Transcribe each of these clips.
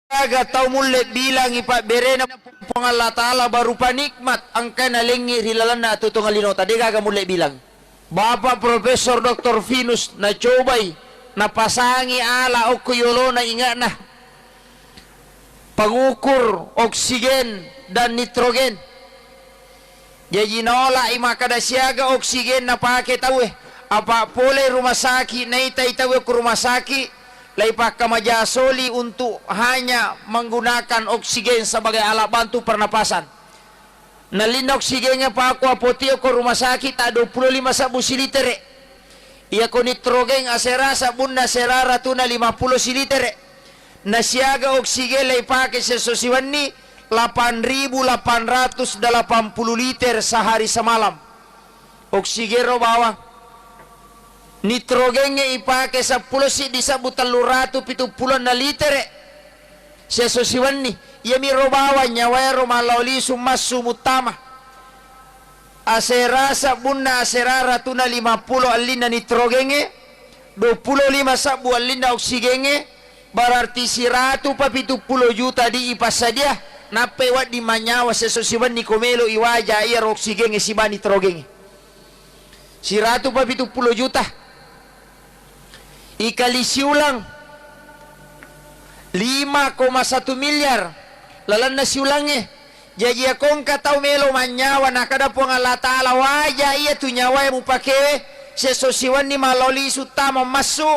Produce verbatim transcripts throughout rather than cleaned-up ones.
Degaga tau mulle bilangi pabberena Puang Allah Ta'ala barupa nikmat engkae nalengngi ri lalenna atuo-tuongeng linota, degaga mulle bilang. Bapak Profesor Doktor Finus nacobai napasangi ala okko yolona inge'na pengukur oksigen dan nitrogen. Jaji naolai makkeda siaga oksigen napake tauwe, apa pole rumah sakit naitai tauwe ko rumah sakit, laipakkamaja soli untuk hanya menggunakan oksigen sebagai alat bantu pernapasan. Nallinna oksigengnge pako apotio ko rumah sakit ta dua puluh lima sabbu silitere. Iyako nitrogen asera sabbunna asera ratuna lima puluh silitere. Nasiaga oksigen laipake siesso siwenni lapan ribu lapan ratus delapan puluh liter sehari semalam. Oksigen ro bawang. Nitrogengnge ipake seppulo siddi sabbu telluratu pitu puluh enam litere siesso siwenni. Iyami ro bawang nyawaero mallao lisu massu muttama. Asera sabbunna asera ratuna lima puluh allinna nitrogengnge, dua puluh lima sabbu allinna oksigengnge, berarti siratu pa pitu puluh juta di ipassadia, nappai wedding manyawa siesso siwenni ko melo iwaja iyaro oksigengnge siba nitrogengnge. Siratu pa pitu puluh juta. Ikali siulang lima koma satu miliar lalenna siulangnge. Jaji, iyako engka tau melo manyawa, nakada Puang Allah Ta'ala, waja iya tu nyawae mupakewe, siesso siwenni mallao lisu tama massu,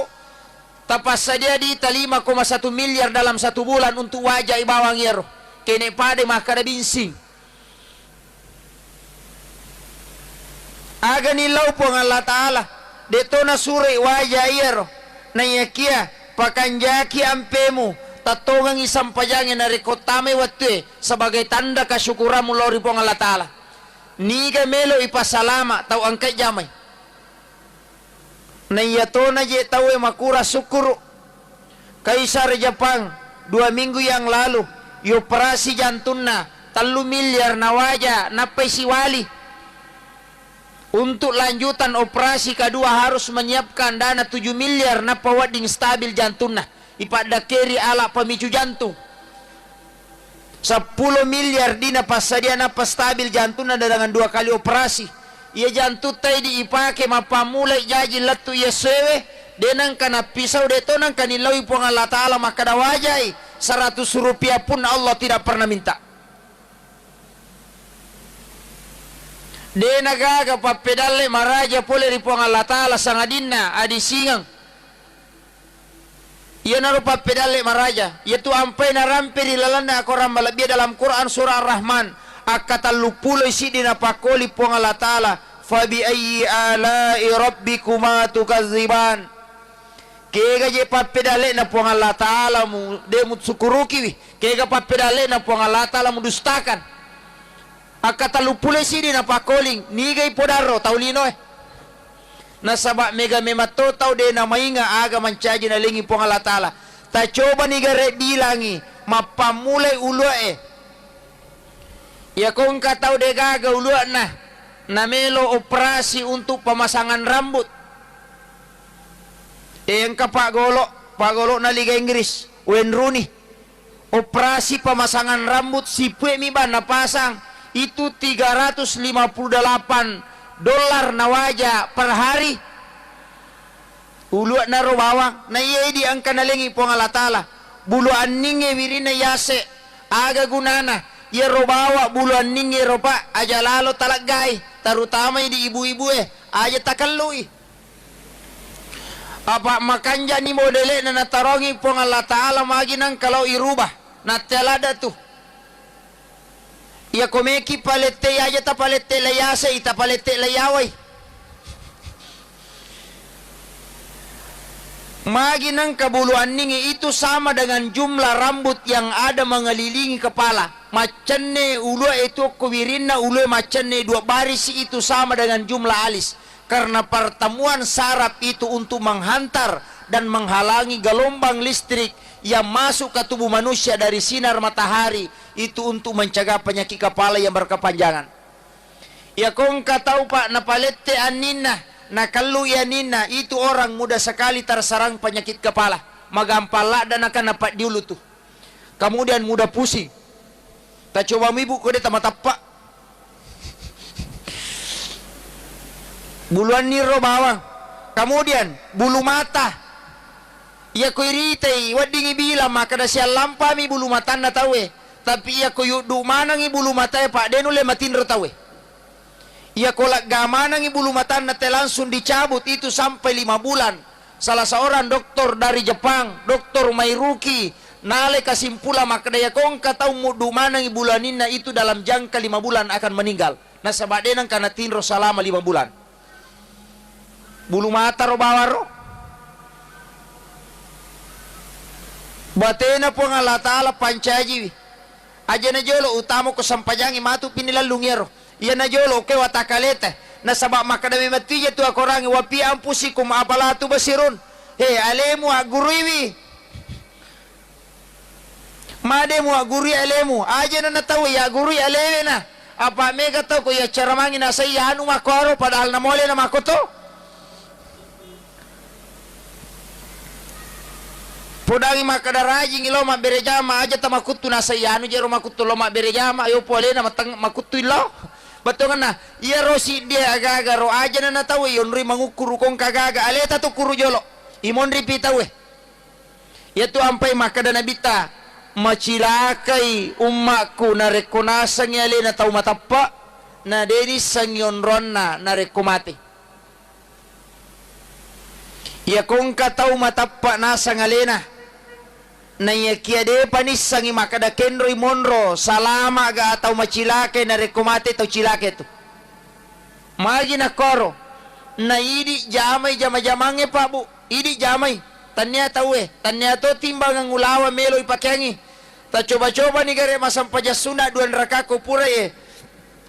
tapassadia dita lima koma satu miliar dalam satu bulan untuk wajai bawang iyaro. Kene padai makkada binsing. Aga nillau Puang Allah Ta'ala, de'to nasuroi waja iyaro. Naiyakia pakanjaki ampemu, tattongengi sampajangnge narekko tamai wettue sebagai tanda kasyukurammu lao ri Puang Allah Ta'ala. Niga melo ipasalama tau engkai jamai. Naiyatona je tauwe makurang sukkuru. Kaisar Jepang dua minggu yang lalu ioperasi jantunna, tellu miliar nawaja nappai siwali. Untuk lanjutan operasi kedua harus menyiapkan dana tujuh miliar nappa wedding stabil jantunna. Ipaddakkeri ala pemicu jantung. Seppulo miliar dina passadia nappa stabil jantunna dengan dua kali operasi. Iya jantutta idi ipake mappammulai jaji lettu iya essoewe, de nengka nappisau, de to nengka nillaui Puang Allah Ta'ala makkada wajai, seratus rupiah pun Allah tidak pernah minta. De nagaga pappedalle maraja pole ri Puang Allah Ta'ala sangadinna adisingeng. Iyanaro pappedalle maraja, iyatu ampai narampe ri lalenna akorang malebbie dalam Quran surah Ar-Rahman, akka telluppulo siddi napakkoli Puang Allah Ta'ala, "Fabi ayyi ala'i rabbikuma tukadziban?" Kega je pappedalle'na Puang Allah Ta'ala mu, de musukkurukiwi? Kega pappedalle'na Puang Allah Ta'ala mudustakan? Akka telluppulo siddi napakkoling, nigai podarro tau linoe. Nasaba mega memang to tau de namainga aga mancaji nalengi Puang Allah Ta'ala. Tacobani gare bilangi, mappammulai uluae. Iyako engka tau degaga ulua'na, namelo operasi untuk pemasangan rambut. E, engka Pak Golo, Pak Golo na Liga Inggris, Wayne Rooney. Operasi pemasangan rambut, sipuemi bang napasang, itu tiga ratus lima puluh delapan dolar nawaja per hari. Ulua'na ro bawang, na iya idi engka nalengi Puang Allah Ta'ala. Bulu anningnge wirinna yase, aga gunana? Iyaro bawang bulu anningnge ro, Pak, aja lalo taleggai, terutama di ibu-ibue, aja takellui. Apa makanjani modele'na natarongi Puang Allah Ta'ala, magi nengka lao irubah, nattea ladda tu. Iyako meki palettei aja tapalette lai yasei, tapalette lai yawai. Magi nengka bulu anningnge itu sama dengan jumlah rambut yang ada mengelilingi kepala. Maccenne ulue itu okko wirinna ulue maccenne dua barisi itu sama dengan jumlah alis. Karena pertemuan saraf itu untuk menghantar dan menghalangi gelombang listrik yang masuk ke tubuh manusia dari sinar matahari itu untuk mencegah penyakit kepala yang berkepanjangan. Iyako engka tau, Pak, napalette anninna, nakellui anninna, itu orang mudah sekali terserang penyakit kepala. Magampang ladda nakana paddiulu tu. Kemudian mudah pusing. Tacoba mi, Bu, ko de tamatappa. Buluanniro bawang. Kemudian bulu mata. Iyako iritai, weddingngi bilang makkeda siallampami bulu matanna tauwe. Tapi iyako yuddu manengngi bulu matae, Pak, de nulle matinro tauwe. Iyako lega manengngi bulu matanna te langsung dicabut, itu sampai lima bulan. Salah seorang doktor dari Jepang, Doktor Mairuki, nalai kesimpulan makkeda, iyako engka tau muddu manengngi bulu aninna itu dalam jangka lima bulan akan meninggal. Nasaba de nengka natinro selama lima bulan. Bulu mata ro bawang ro. Batena Puang Allah Ta'ala pancajiwi. Aja na jolo utama ko sempajangi matu pini lallung iyaro. Iya na jolo ke watakaleta. Nasaba makkeda memang tija tu akorangi, "Wa fi anfusikum afala tubsirun." He, alemu agguruiwi. Made muaggurui alemu, aja na natau ya gurui alewe na. Apa mega tau ko ya caramangi nasai anu makkoro padahal namole na makkoto. Podangi makkeda rajingi lo mabbere jama, aja tamakuttu nasai anu jero makuttu lo mabbere jama, yo polena mateng makuttu illo. Bettuanna, iya ro siddi aga-aga ro aja na natau yonroi mangukkuru kongka aga-aga aleta tu kuru jolo. Imonri pi tauwe. Iyatu ampai makkeda Nabitta, "Macilakai ummakku narekko nasengngi alena tau mateppa, na de nissengngi onronna narekko mate." Iyako engka tau mateppa naseng alena, naiyakia depa nissengngi makkeda kenroi monro, salama ga tau macilakai narekko mate tau cilaka tu. Magi nakkoro, na idi jamai jama-jamangnge, Pak, Bu. Idi jamai. Tannia tauwe, tannia to timbangan ulawa melo ipakeangi. Tacoba-cobani gare massempajang sunna dua raka ko pura ye.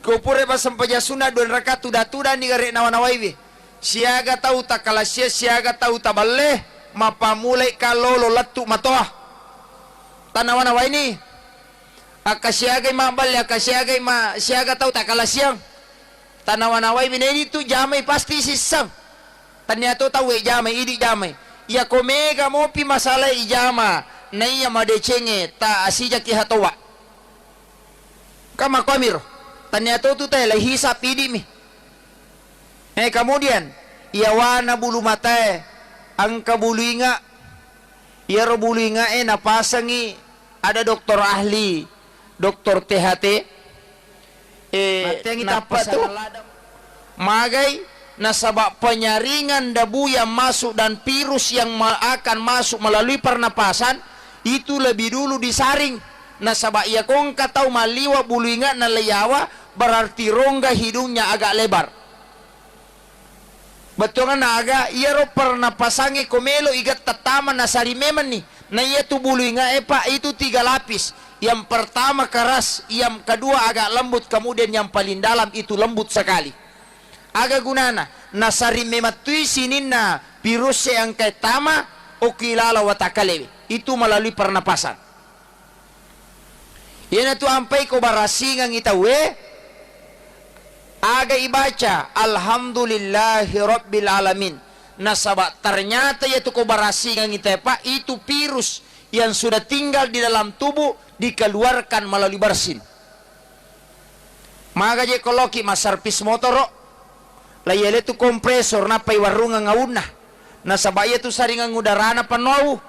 Ko pura massempajang sunna dua raka tuda-tudani gare nawa-nawaiwi. Siaga tau takalasia, siaga tau taballe, mappamulai kallolo lettu matoa. Tanawa-nawaini. Akkasiagai mabballe, akkasiagai ma-, siaga tau takalasiang. Tanawa-nawai bine itu jamai pasti sisseng. Tania to tauwe jamai, idi jamai. Iyako mega mopi masalah ijama, naiya madecengnge ta asijaki hatowa. Kama kuamiro. Tania to tu tele hisap idi mi. Eh, kemudian, iyawana bulu matae, engka bulu inga, iyaro bulu ingae napasangi ada dokter ahli, dokter T H T, eh, matteangi tappa tu. Magai, nasaba penyaringan debu yang masuk dan virus yang ma-, akan masuk melalui pernapasan itu lebih dulu disaring. Nasaba iya kongka tau malliwa bulu inga na leiyawa, berarti rongga hidungnya agak lebar. Bettuanna aga, iyaro pernapasangnge ko melo igetta tama nasari memenni. Na iyatu bulu ingae, Pak, itu tiga lapis. Yang pertama keras, yang kedua agak lembut, kemudian yang paling dalam itu lembut sekali. Aga gunana? Nasari memettui sininna virus e engkae tama okki lala watakkalewe. Itu melalui pernapasan. Iyanatu ampai ko barassingengngi tauwe, aga ibaca, "Alhamdulillahi Rabbil Alamin." Nasaba ternyata iyatu ko barassingengngi tauwe, Pak, itu virus yang sudah tinggal di dalam tubuh dikeluarkan melalui bersin. Maga je ko loki massarpis motoro, laiyale tu kompresor nappai warungeng aunna. Nasaba iyatu saringang udarana pannoau.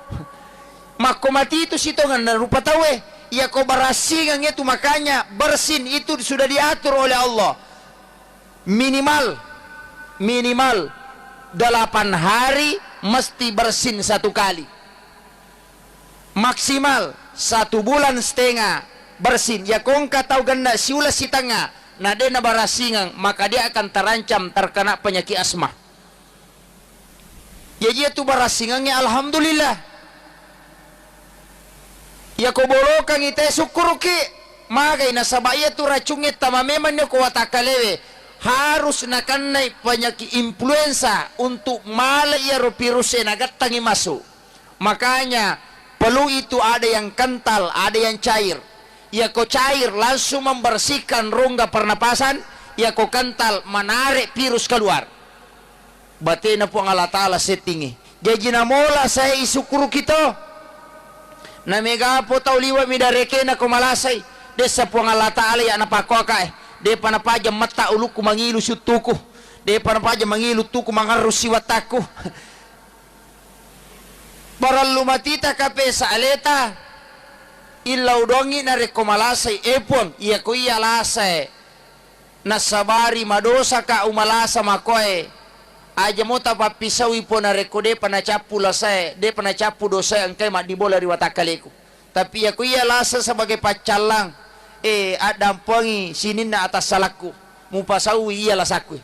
Makko mati itu sitongenna rupa tauwe. Iyako barassingeng itu, makanya bersin itu sudah diatur oleh Allah. Minimal, minimal delapan hari mesti bersin satu kali. Maksimal satu bulan setengah bersin. Iyako engka tau genna siuleng sitengnga, na de nabarassingeng, maka dia akan terancam terkena penyakit asma. Jaji iyatu barassingengnge, alhamdulillah. Iyako bolokengngi te, sukkuruki. Magai, nasaba iyatu racungnge tama memenni ko watakkalewe. Harus nakennai penyakit influenza untuk mala iyaro virus e nagattangi masuk. Makanya, perlu itu ada yang kental, ada yang cair. Iyako cair langsung membersihkan rongga pernapasan, iyako kental menarik virus keluar. Batena Puang Allah Ta'ala settingi. Jaji namola saya isukkuruki to. Namegapo tau liwe' mi darekena ko malasai, dessa Puang Allah Ta'ala iya' napakkoaka e, de'pa napaja metta ulukku mangilu suttuku, de'pa napaja mangilu tuku mangarru siwattakku. Parellu matita kapesa aleta, illau doangngi narekko malasai, e Puang, iyako iya lasae. Nassabari madosaka umalasa makoe, aja mo tapappisaui po narekko de'pa nacappu lasae, de'pa nacappu dosae engkae maddibola ri watakkaleku. Tapi iyako iya lasa sebagai paccallang, eh, addampengi sininna atassalakku, mupasaui iya lasakku.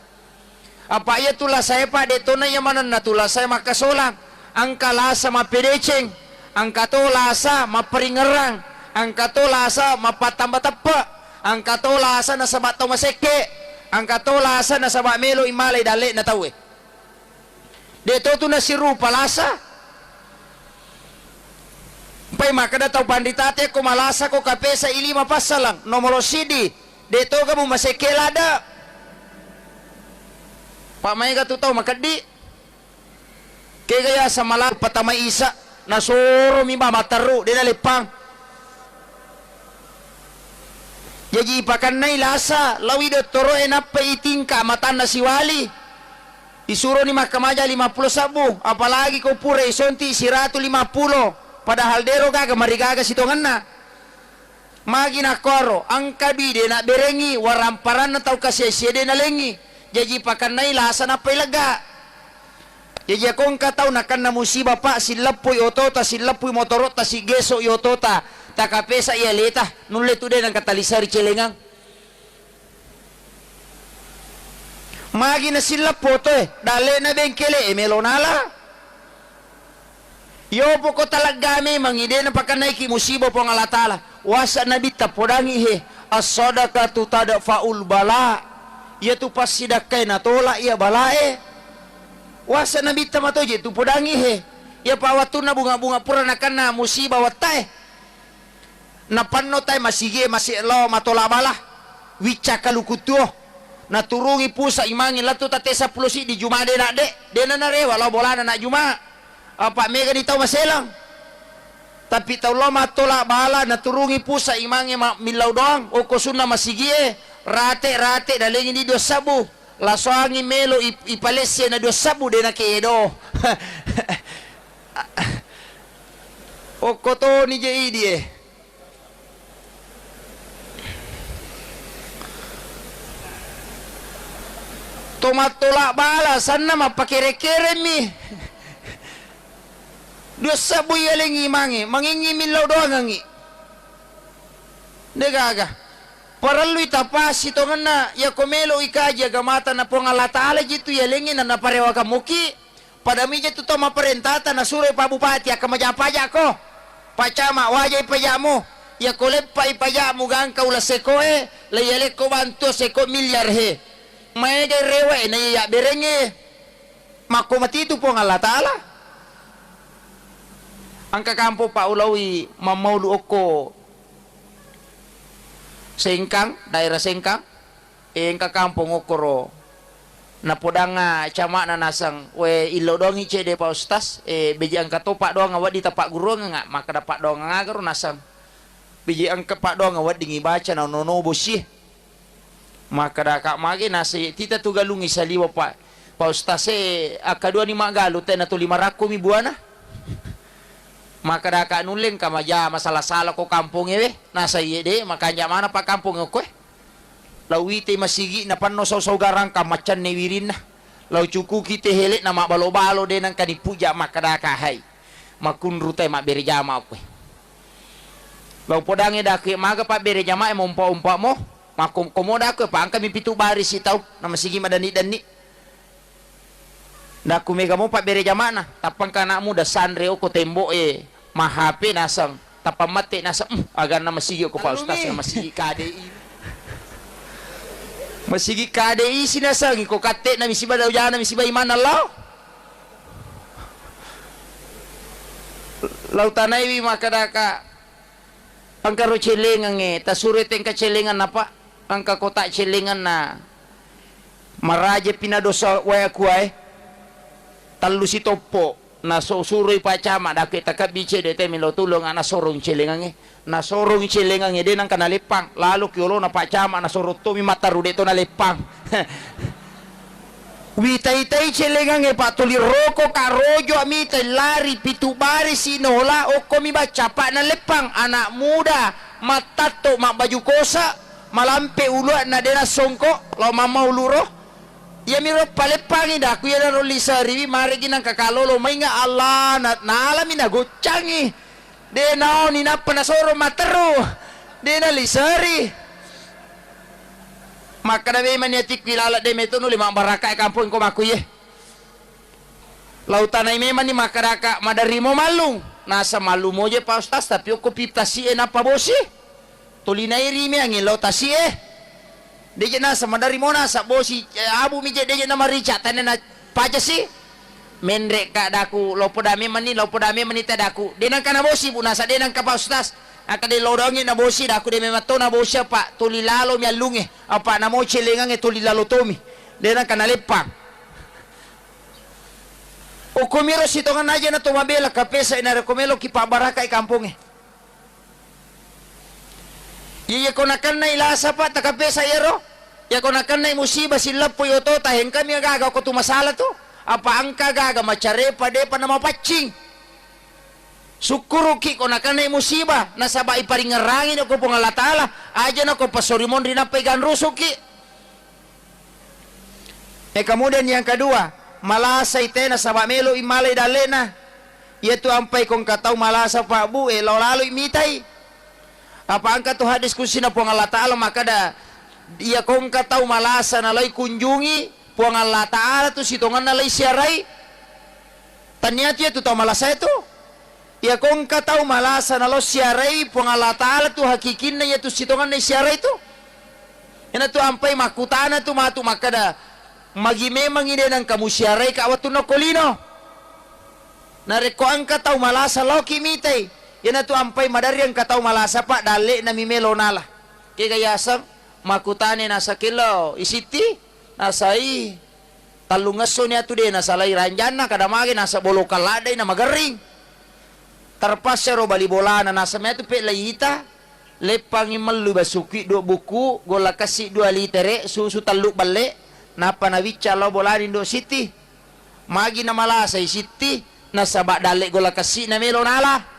Apa iyatu lasae, Pak, de' tona iya manenna tu lasae makkasolang. Engka lasa mappedeceng, engka to lasa mapparingngerang, engka to lasa mappattamba teppe', engka to lasa nasaba' tau masekke', engka to lasa nasaba' melo' imalai dalle'na tauwe. De' to tu nasirupa lasa. Pai makkeda tau panritate ko malasa ko kapesa i lima passalang, nomoro siddi, de' toga mumasekke' ladde'. Pa' maega tu tau makeddi. Kega yaseng mala patama isa, nasoromi ba matteru, de' naleppang. Jaji ipakennai lasa, lawi dottoro'e nappa itingka matanna siwali. Isuroni makkamaja lima pulo sabbu, apalagi ko pura isonti siratu lima pulo, padahal de' ro gaga marigaga sitongenna. Magi nakkuaro, engka dui de' nabberengngi, waramparanna tau kasiasia de' nalengngi. Jaji pakennai lasa nappai lega. Jaji ako engka tau nakenna musiba, Pak, silleppui otota, silleppui motoro'ta, siggeso'i otota, takapesa i aleta, nulle tu de' nengka talisari celengang. Magi nasilleppo otoe, dalle'na bengkele'e melo nala. Yopo ko talegga memangngi de' napakennaiki musiba Puang Allah Ta'ala. Wasa Nabitta podangngi he, "As-sadaqatu tadfa'ul bala." Iyatu passidakkae natola' iya bala'e. Wasa Nabitta matoje tu podangngi he. Iyapa wettunna bunga-bunga pura nakenna musiba wattae. Napenno tae masigie mase' lao matola' bala, wicca kaluku tuo. Naturungi pusa imangnge lettu tatte seppulo siddi Juma de' nadde, de' nanarewa lao bolana na Juma. Apa' megani tau maselang. Tapi tau lao matola' bala naturungi pusa imangnge ma-, millau doang, okko sunna masigie, rate-rate nalengi ni dua sabbu. Lasoangi melo ip-, ipalesse na dua sabbu de' nakedo. Okko toni je idi e. To mattola' bala sanna mappakere-keremmi. Dua sabbu yalengngi mange, mangengngi millau doangengngi. De' gaga. Parellui tapasi tongenna, yako melo ikaji agamata na Puang Allah Ta'ala jitu yalengngi na naparewakang muki. Pada mija tu tau mapparentata nasuroi Pak Bupati akkamaja paja'ko. Pak Camat, wajai paja'mu. Yako leppai paja'mu gangka uleng sekoe, laiyalekko bantu seko miliar he. Maegai rewe'e na iya yabberengnge. Makko matitu Puang Allah Ta'ala. Engka kampong Pak ulaui mammaulu okko Sengkang, daerah Sengkang. Eh, engka kampong okkoro. Napodangnga cama'na naseng, "We, illau doangngi cedde Pak Ustaz, eh, beji engka to paddoangang wedding tapagguruangnga." Makkeda, "Paddoangang agaro?" Naseng, "Beji engka paddoangang wedding ibaca na nono bosie." Makkedaka, "Magi?" Naseng, "Tita tu galungngi saliwa, Pak. Pak Ustaz, eh, akkaduani maggalung, tena tuli marakkomi buana." Makkedaka, "Nulle engka majama sala-sala ko kampongnge we." Naseng, "Iye de, makanja mana Pak kampongnge okkoe." Lau wite masigi napanno sau-sau garang kamaccanne wirinna. Lau cukuki te hele na mabbalo-balo de nengka nipuja makkedaka, "Hai, makkunru te mabbere jama okkoe." Lau podangnge daku, "Maga pabbere jamae mompa-ompa mo? Makko-, komo daku, pangkami pitu barisi tau na masigi madanni-danni." Nakku, "Mega mo pabbere jama'na, tappa engka anak muda sanre okko tembo'e, ma-H P naseng, tappa mette naseng, 'Em, aganna masigi okko Pak Ustaz, na masigi K D I. Masigi K D I si naseng, iko katte na misiba daujana misiba imanna lao.'" Lau tanaiwi makkedaka, "Engka ro celengangnge, tasuroi tengka celenganna, Pak. Engka kotak celenganna. Maraja pina dosa wae kuae. Tellu sitoppo. Naso-, suroi Pak Camat, daku takabbi cedde te melo tulung, ana sorong celengangnge. Nasorong celengangnge, de nangka naleppang. Lalo ki olona Pak Camat, nasorong tomi matteru, de to naleppang. Witai-tai celengangnge, Pak, tuli roko ka rojo mitai, lari pitu bari sinola, okkomi bacca, Pak, naleppang. Anak muda, mattatto, mabbaju kosa, malampe uluanna, de nassongko, lao mamma uluro. Iyamiro paleppangi daku, iyanaro liseriwi, maregi nangka kalolo mainga Allah, na-, nalami nagoccangi. De naoni nappa nasoro matteru. De naliseri. Makkeda memang niatikku ilala de meto nuli mabbaraka e kampong ko makkuye. Lau tanai memang ni makkedaka maderri mo mallung. Nasa mallung moje Pak Ustaz, tapi okko pi tasi'e nappa bosi. Tuli nairi meangngi lao tasi'e. Deje nasa maderri mo nasa bosi, eh, abu mi je deje namarica tanena pajasi. Menre ka daku, lao poda memang ni, lao poda memang ni ta daku. De nangka nabosi, Bu, nasa de nangka Pak Ustaz. Aka de lao dongi nabosi daku, de memang to nabosi apa tuli lalo mi allunge. Apa namo celengangnge tuli lalo tomi. De nangka naleppang. Okkomiro sitongenna aja na to mabela kapesa narekko meloki pabbaraka i kampongnge. Iya, iya ko nakennai lasa, Pak, takapesa iyaro. Iya ko nakennai musibah, silleppoi otota, engkami gaga ko tu masalah tu. Apa engka gaga macarepa, depa namapaccing. Sukkuruki ko nakennai musibah, nasaba iparingerrangi ko Puang Allah Taala, aja na ko pasori monri nappa iganrusuki. Eh, kemudian yang kedua, malasai te nasaba meloi malai dalle'na. Iyatu ampai ko engka tau malasa, Pak, Bu, eh, lao laloi mitai. Apa engka tu hadis kudsina Puang Allah Taala makkeda, iya ko engka tau malasa nalai kunjungi Puang Allah Taala tu sitongenna lai siarai. Tania tu iyatu tau malasa itu. Iya ko engka tau malasa nalao siarai Puang Allah Taala tu hakikinna iyatu sitongenna siarai tu. Iyana tu ampai makkutana tu matu makkeda, magi memangi de nangka musiarai ka wettunna ko lino. Narekko engka tau malasa laoki mitai, iyana tu ampai maderri engka tau malasa, Pak, dalle'na mi melo nala. Kega yaseng makkutane nasa kello isitti, nasai Tellungesso ni atu de nasalai ranjanna, kada mage nasa bolokang laddai na magerring. Terpaksa ro bali bolana, nasa metu pe lai ita, leppangi mellu basukki dua buku, golla kessi dua litere, susu tellu belle, nappa nawicca lao bolani ndo sitti. Magi na malasai sitti, nasaba dalle golla kessi'na melo nala.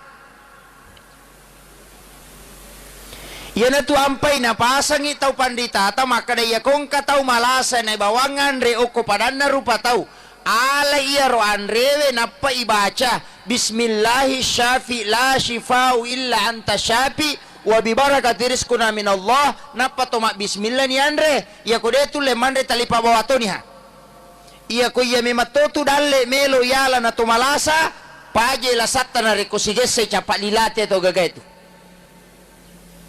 Iyanatu ampai napasangi tau panritata makkeda, iya ko engka tau malasa naibawang anre okko padanna rupa tau, ala iyaro anrewe nappa ibaca, "Bismillahi syafi la syifau illa anta syafi, wa bibarakati rizquna minallah," nappa to mabbismillah ni anre. Iya ko de tulle manre talipa bawa toniha. Iya ko iya memang totu dalle melo yala na to malasa, paje lasatta narekko sigessai capa lilate to gagae tu.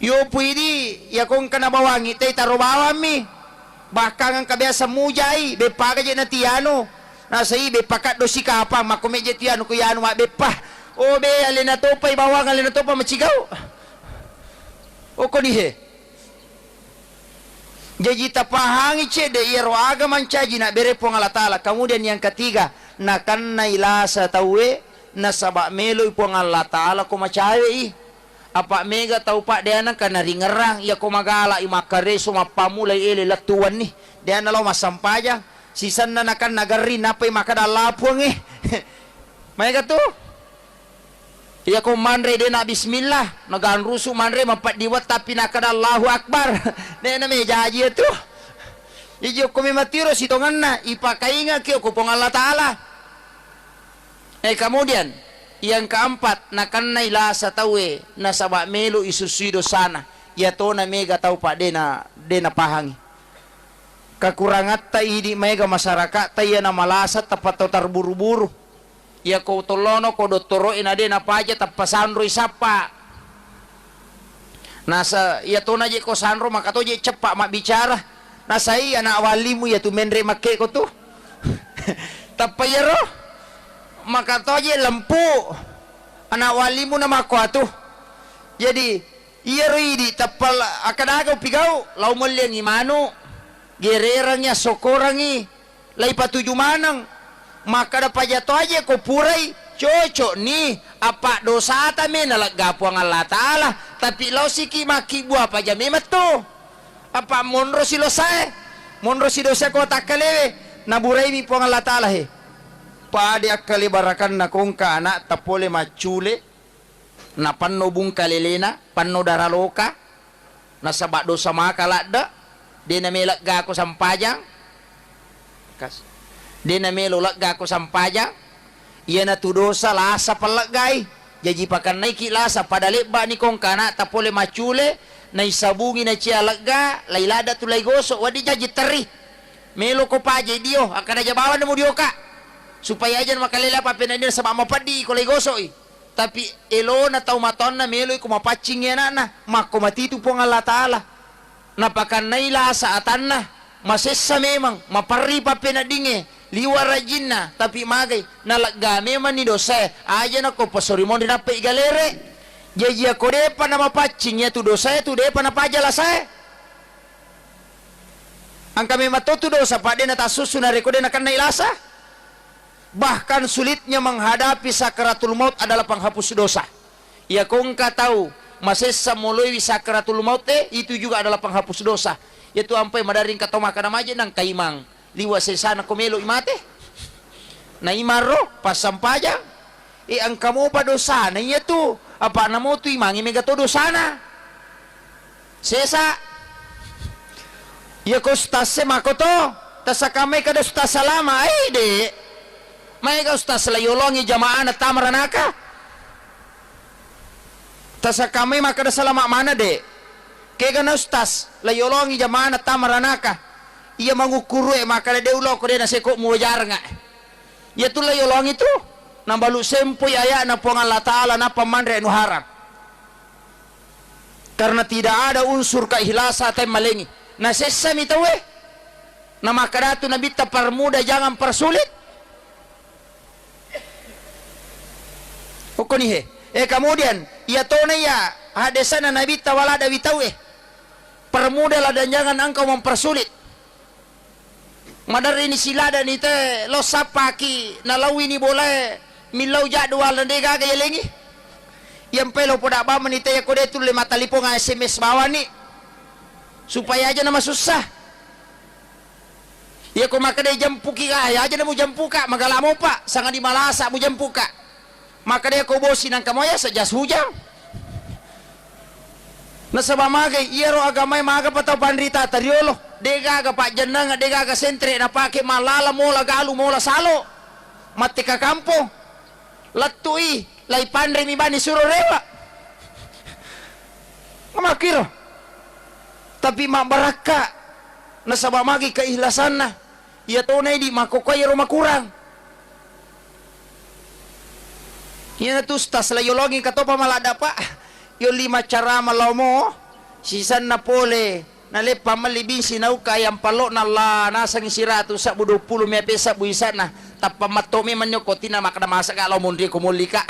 Yo puidi, iya ko engka nabawangi tei taro bawammi. Bahkan engka biasa mujai, beppa gaje na tianu. Nasai beppa kaddo sikapang, makko meje tianu ko yanu ma beppa. O be, alena topa i bawang, alena topa macigau. O ko dihe. Jaji tapahangi cedde iyaro aga mancaji nabbere Puang Allah Taala. Kemudian yang ketiga, nakennai lasa tauwe nasaba meloi Puang Allah Taala ko macawe'i. Apa mega tau, Pak, deana kana ringerrang iya ko magala i makkareso mappamulai ele lettu wenni. Deana lao massampajang. Sisenna nakenna gerri nappai makkeda Allah Puangnge. Maega tu? Iya ko manre de na bismillah, naganrusu manre mapeddi wetta tapi nakkeda Allahu Akbar. De na mejaji tu. Iji okko memang tiro sitongenna ipakaingaki okko Puang Allah Taala. Eh, kemudian yang keempat, nakennai lasa tauwe nasaba melo isusui dosana. Iya tona mega tau, Pak, de na, de napahangi. Kekurangatta idi maega masyarakatta iya na malasa tappa tau terburu-buru. Iya ko tollono ko dottoro'e na de napaja tappa sanroi sappa. Nasa iya tona je ko sanro maka to je ceppa mabbicara. Nasai anak walimu iya tu menre makke ko tu. Tappa iyaro maka to je lempu anak walimu na makko atu. Jadi iyaro idi tappa la-, akkadaga upigau, lao melliangi manu, gererangi, assokorangi, laipatuju maneng. Makkada paja to aje ko purai, Cocokni, apa dosata me nalegga Puang Allah Ta'ala, tapi laosiki makkibbu apa jame metto. Apa monrosi dosae, monrosi dosae ko takkalewe, naburaimi Puang Allah Ta'ala he. Pade akkale barakanna kongka anakta pole maccule, napanno bungka lelena, panno daraloka, nasaba dosa maka ladde, de namelegga ko sampajang, kas-, de namelo legga ko sampajang, iyanatu dosa lasa palleggai. Jaji pakannaiki lasa pada lebbani kongka anakta pole maccule, naisabungi nacia legga, lailadda tu laigoso, wedding jaji terri. Melo ko paje dio, akkada ja bawang mudio ka, supaya aja makalela apa pena dio, nasaba mapeddi ko laigosoi. Tapi elona tau matoanna meloi ko mapaccingi anakna, makko matitu Puang Allah Ta'ala. Napakannai lasa atanna, masessa memang, maperri pappeneddingnge, liwa rajinna, tapi magai, nalegga memanni dosae, aja nako pasori monri nappai galere. Jaji ako depa namapaccing iyatu dosae tu depa napaja lasae. Engka memang to tu dosa, pa de natassussu narekko de nakennai lasa. Bahkan sulitnya menghadapi sakaratul maut adalah penghapus dosa. Iyako engka tau masessa moloiwi sakaratul maut e, itu juga adalah penghapus dosa. Iyatu ampai maderri engka tau makkeda maje nangka imang liwa sesana ko melo i mate. Na imang ro passampajang. E, engka mopa dosana iyatu, apa namo tu imangnge mega to dosana. Sesa. Iyako ustaz e makoto, tasakamai kada ustaz salama, ai de. Maega ustaz la yolongi jamaah na tama ranaka. Tasakamai makkada salama mana de. Kega na ustaz la yolongi jamaah na tama ranaka. Iya mangukkuru e makkada de uloko de naseko muwajarnga. Iyatu la yolongi tu nabalu sempoi aya'na Puang Allah Ta'ala nappa manre anu haram. Karena tidak ada unsur keikhlasan temmalengi. Nasessami tauwe. Namakkadatu Nabitta, "Permudah, jangan persulit." Okkoni he. Eh, kemudian, iya tona iya hadesana Nabitta walada witau e. Permudahlah dan jangan engkau mempersulit. Maderrini siladani te lo sappaki nalauini bolae millau jadwal na de gaga yalengi. Iyampai lo poda bamani te yako de tulle matalipong S M S bawani supaya aja na masussa. Iyako makkeda jampuki, ah, aja na mujampuka, magala mopa, sangadi malasa mujampuka. Makkeda ko bosi nangka moya sejas hujang. Nasaba magai iyaro agamae maga patau panrita tariolo, de gaga pajjennang, de gaga sentre napake mallala mola galu mola salo. Matteka kampong. Lettui, lai panremi bani suro rewa. Makkiro. Tapi mabbarakka nasaba magi keikhlasanna. Iya tona idi makkokkoe iyaro makurang. Iyanatu ustaz la yolongi katopa maladda, Pak. Yolli maccarama laomo sisenna pole naleppa melli bingsi nauka ayam pallokna la nasengi siratu sebbu dua puluh mepe sebbu isana tappa matto memang nyokko tina makkeda masega lao monri ko mollika.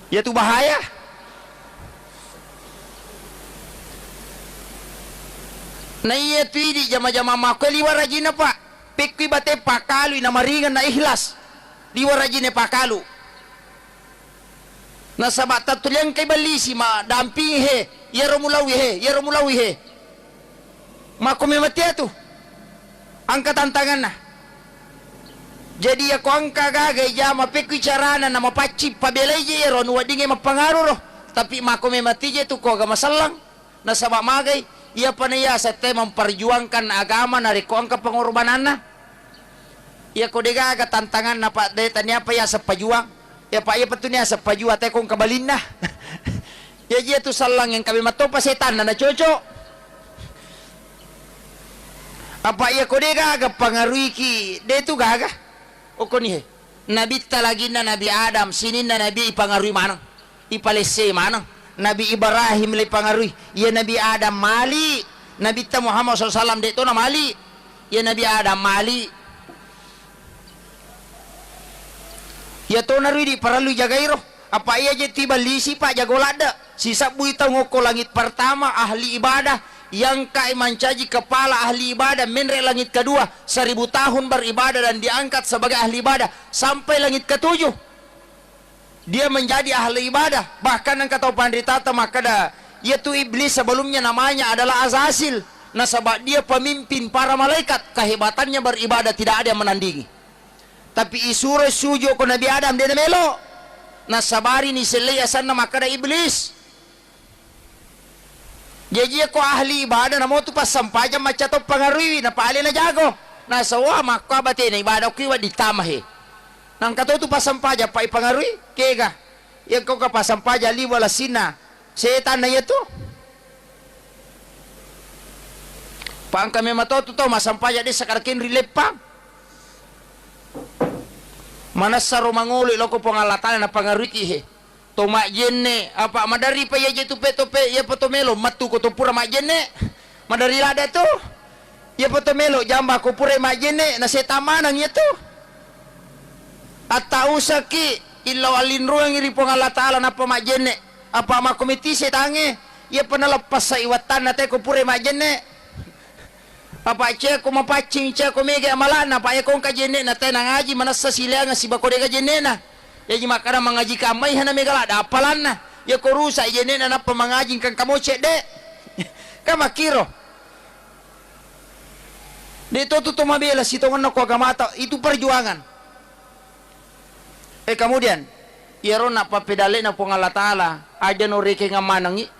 Iyatu bahaya. Na iyatu idi jama-jama makko liwa rajinna, Pak. Pekkui bate pakalui namaringeng na ikhlas. Liwa rajinna pakalu. Nasaba tattuliangkai ballisi ma dampingi he, iyaro mulawi he, iyaro mulawi he. Makko memang tea tu. Engka tantanganna. Jadi yako engka gaga ijama pekkui carana na mapaccing pabelai je iyaro anu weddingnge mappangaru ro. Tapi makko memang tije tu ko agama sellang. Nasaba magai iyapa na iyaseng te memperjuangkan agama narekko engka pengorbananna. Iyako de gaga tantanganna, Pak, de tania apa iyaseng pajuang. Ya, Pak, iyapa tu niaseng pajuang te ko engka balinna. Iyaji iyatu sallang engka memang topa setanna na cocok. Apa iyako de gaga pangaruiki, de tu gaga. Okkoni he. Nabitta laginna Nabi Adam, sininna Nabi ipangarui maneng. Ipalessei maneng. Nabi Ibrahim le pangarui. Iya Nabi Adam mali. Nabitta Muhammad sallallahu alaihi wasallam de tona mali. Iya Nabi Adam mali. Iya tona rui di parallu jagairo. Apa iya je tiballisi, Pak, jago ladde. Sisebbui tau ngokko langit pertama ahli ibadah, yangkai mancaji kepala ahli ibadah menre langit kedua, seribu tahun beribadah dan diangkat sebagai ahli ibadah sampai langit ketujuh. Dia menjadi ahli ibadah. Bahkan engka tau panritata makkeda, iyatu Iblis sebelumnya namanya adalah Azazil. Nasaba dia pemimpin para malaikat, kehebatannya beribadah tidak ada yang menandingi. Tapi isuro sujud ko Nabi Adam, de namelo. Nasabarini sellei asanna makkeda Iblis. Jaji ko ahli ibadah namo tu passempajang macca to pangaruiwi, napa alena jago. Nasawa makko abatena ibadah kui wedding tama he. Nangka to tu passempajang pa ipangarui, kega. Iya ko ka passempajang liwa lasinna setanna iya tu. Pa engka memang to tu tau massempajang de sakarakeng rileppang. Manessa ro mangolo loko Puang Allah Taala napangaruiki he. To majjenne, apa maderri pa iya je tupe-tupe, iya pa to melo mattu ko to pura majjenne. Maderri ladde tu. Iya pa to melo jamba ko pura majjenne, na setang maneng iya tu. Atta usaki, illau allinruangi ri Puang Allah Taala nappa majjenne. Apa makko miti setangnge, iya pa naleppasai wattanna te ko pura majjenne. Apa ceko mapaccing, ceko mega amalanna, apa iya ko engka jenne'na te nangaji manessa sileangeng sibako dega jenne'na. Jaji makkada mangaji kammai hana mega ladda appalanna. Iya ko rusak jenne'na nappa mangaji engka engka mo cedde. Kan makkiro. De to tu to mabela sitongenna ko agamata, itu perjuangan. Eh, kemudian, iyaro nappapedalle'na Puang Allah Taala, aja no rekeng manengngi,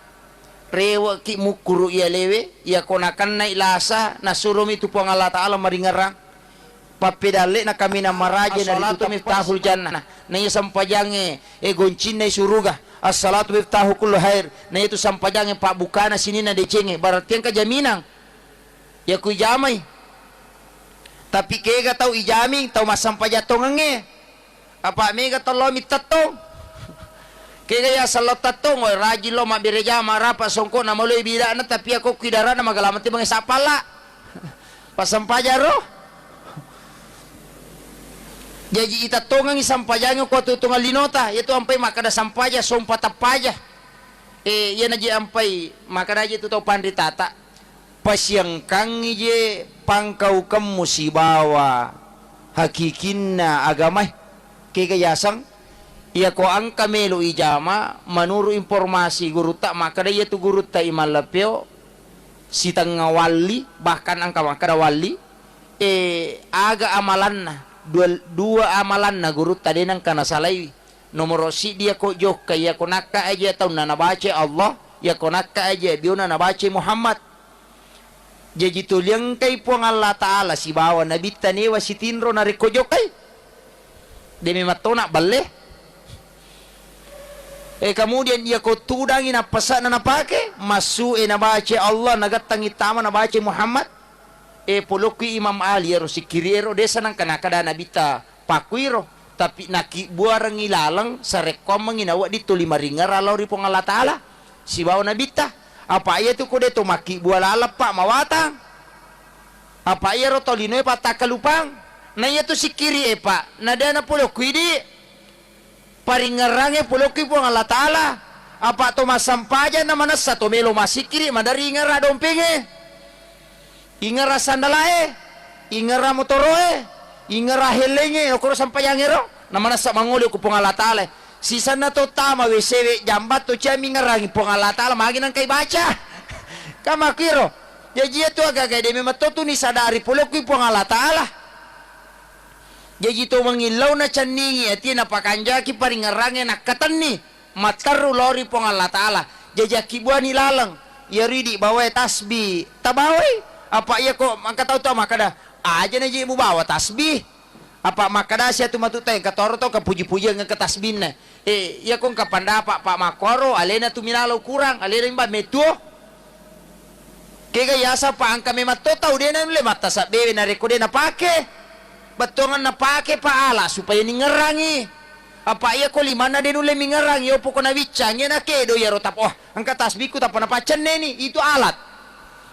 rewe'ki mukkuru iya lewe, iya ko nakennai lasa, nasuromi tu Puang Allah Taala maringerang. Pappedalle'na kaminang maraja na ritu miftahul jannah. Na iya sampajangnge, eh, goncinna suruga. As-salatu miftahu kullu khair. Na iya tu sampajangnge pabbukana sininna decengnge. Berarti engka jaminang. Iya ku ijamai. Tapi kega tau ijaming, tau massampajang tongengnge. Apa mega tau lao mittettong. Kega iya sallo tettong, woi, rajin lo mabbere jama, rapa songkok na maloi bidana, tapi iya ko ku idarana magalamati mange sappalla. Passampajang ro. Jaji itettongengngi sampajangnge ko atutungang linota, iya tu ampai makkada sampajang, sompa tappaja. Eh, iya naji ampai makkada je tu tau panritata. Pasiangkangngi je pangkaukemmu sibawa hakikinna agamae. Kega yaseng? Iyako engka melo ijama, menurut informasi gurutta makkada iyatu gurutta Imam Lapeo sitengnga walli, bahkan engka makkada walli, eh, aga amalanna, dua, dua amalanna gurutta de nengka nasalaiwi. Nomoro siddi iyako jokka, iyako nakka aja taunna nabaca Allah, iyako nakka aja biona nabaca Muhammad. Jaji tuli engkai Puang Allah Ta'ala sibawa Nabitta newa sitinro narekko jokkai. De memang tona balle. Eh, kemudian iyako tudangi nappasa'na napake, massu e nabaca Allah, nagattangi tama nabaca Muhammad. Eh, polokki Imam Ali ero sikkiri ero desa nangka nakada Nabitta pakkuiro, tapi nakibbuarengngi laleng sarekkoammengngi nawedding tuli maringerang lao ri Puang Allah Ta'ala sibawa Nabitta. Apa iyatu ko de to makkibbua laleng, Pak, mawatang. Apa iyaro to linoe pattakkalupang. Na iyatu sikkiri e, Pak, na de napolokku idi. Paringerrangnge polokki Puang Allah Ta'ala. Apa to massampajang na manessa to melo massikkiri, maderri ingerra dompengnge. Ingerra sandalae, ingerra motoroe, ingerra hellengnge, okoro sampajangngero, na manessa mangolo ku Puang Allah Ta'ala. Sisenna to tama W C W jambat to cia mingerrangi Puang Allah Ta'ala, magi nangkai baca. Kamakkiro. Jaji iyatu agaga de memang to tuni sadari polokki Puang Allah Ta'ala. Jaji to mangillau nacenningi atie napakanjaki paringerrangnge nakkatenni. Matteru lao ri Puang Allah Ta'ala. Jaji akkibbuani laleng. Iyaro idi bawae tasbih. Tabawai. Apa iyako engka tau to makkada, aja na je mubawa tasbih. Apa makkadasi atu matu tae, engka toro to engka puji-pujiang engka tasbinna. Eh, iyako engka pandapa, Pak, makkoro, alena tu milalo kurang, alena imba metuo. Kega yaseng, Pak, engka memang to tau de naulle mattasabbewe narekko de napake. Bettuanganna pake, Pak, ala supaya ningerrangi. Apa iyako limanna de nulle mingerrangi, opo ko nawiccangi, nakedo iyaro tap-, wah, engka tasbihku tappa napaccenneni, itu alat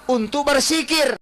untuk bersikir.